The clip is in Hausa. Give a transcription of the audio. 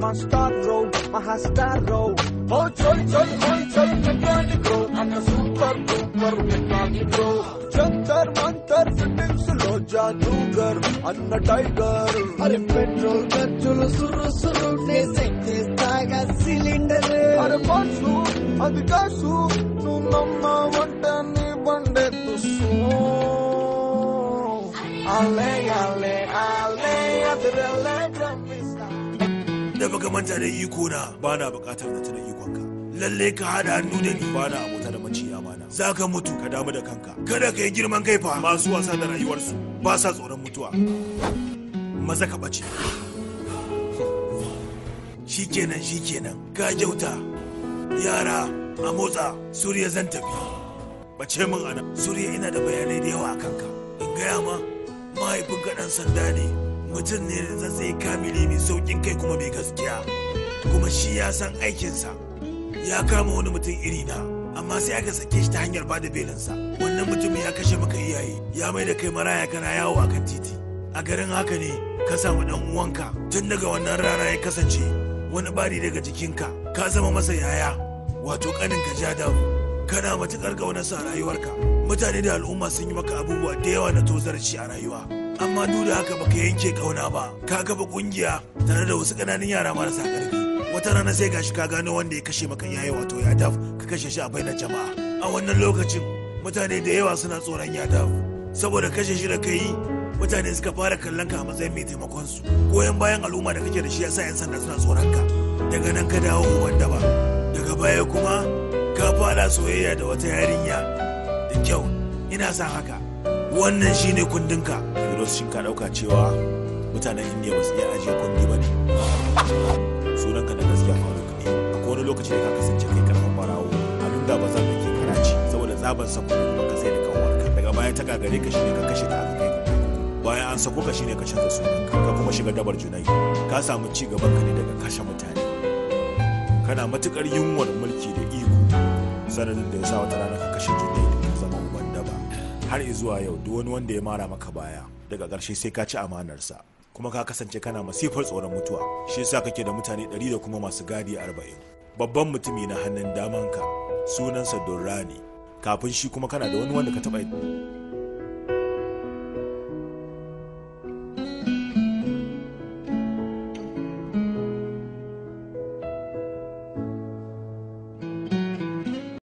Master మహాస్టార్. ఓ చల్ చల్ చల్ చల్ మెకానిక్, అన్న super duper mechanic. Jantar Mantar fittings లో జాదూగర్ అన్న టైగర్. అరే పెట్రోల్ ఖర్చులు సురు సురు చేస్తాగా సిలిండర్. అరే బాసు అది కాసు, నువ్వు నమ్మావంటే నీ బండే తుస్సు. అలే అలే అలే అదిరలే బ్రహ్మిస్తా. Da baka manta da iko na, ba na bukatar na tuna ikonka. Lalle ka hada hannu da ni, ba na abota da maciya amana. Za ka mutu ka damu da kanka. Kada ka yi girman kai fa. Masu wasa da rayuwarsu ba sa tsoron mutuwa. Maza ka bace. Shikenan shikenan, ka kyauta. Yara a motsa, Surya zan tafi. Bace min ana. Surya ina da bayanai da yawa a kanka. In gaya ma, mahaifinka ɗan sanda ne. Mutum ne da zai kamili mai saukin kai kuma mai gaskiya, kuma shi ya san aikinsa. Ya kama wani mutum iri na, amma sai aka sake shi ta hanyar bada belinsa. Wannan mutumin ya kashe maka iyaye, ya mai da kai maraya kana yawo akan titi. A garin haka ne ka samu dan uwanka. Tun daga wannan rana ya kasance wani bari daga jikinka, ka zama masa yaya, wato kanin ka Jadav. Kana matukar ƙaunarsa a rayuwarka. Mutane da al'umma sun yi maka abubuwa da yawa na tozarci a rayuwa, amma duk da haka baka yanke kauna ba. Ka kafa kungiya tare da wasu ƙananan yara marasa ƙarfi. Wata rana sai gashi ka gano wanda ya kashe maka iyaye, wato Yadav, ka kashe shi a bainar jama'a. A wannan lokacin mutane da yawa suna tsoron Yadav saboda kashe shi da kai. Mutane suka fara kallon ka a matsayin mai taimakon su. Goyon bayan al'umma da kake da shi yasa 'yan sanda suna tsoron ka. Daga nan ka dawo uban daba. Daga baya kuma ka fara soyayya da wata yarinya da kyau. Ina son haka. Wannan shine kundinka. Firoz, shin ka dauka cewa mutanen Indiya ba su iya ajiye kundi ba ne? Sunanka na gaskiya Faruk ne. Akwai wani lokaci da ka kasance kai karfin barawo a Lunda Bazar da ke Karachi, saboda tsaban sa kuɗi kuma ka sai da kanwarka. Daga baya ta gagare ka, shine ka kashe ta aka kai ka kurkuku. Bayan an sako ka shine ka canza sunanka, ka kuma shiga dabar Junai. Ka samu ci gaban ka ne daga kashe mutane. Kana matukar yunwar mulki da iko, sanadin da ya sa wata rana ka kashe Junai ka zama uban daba. Har zuwa yau duk wani wanda ya mara maka baya daga ƙarshe sai ka ci amanarsa. Kuma ka kasance kana masifar tsoron mutuwa, shi yasa kake da mutane 100 da kuma masu gadi 40. Babban mutumi na hannun damanka sunansa Durrani. Kafin shi kuma kana da wani wanda ka taɓa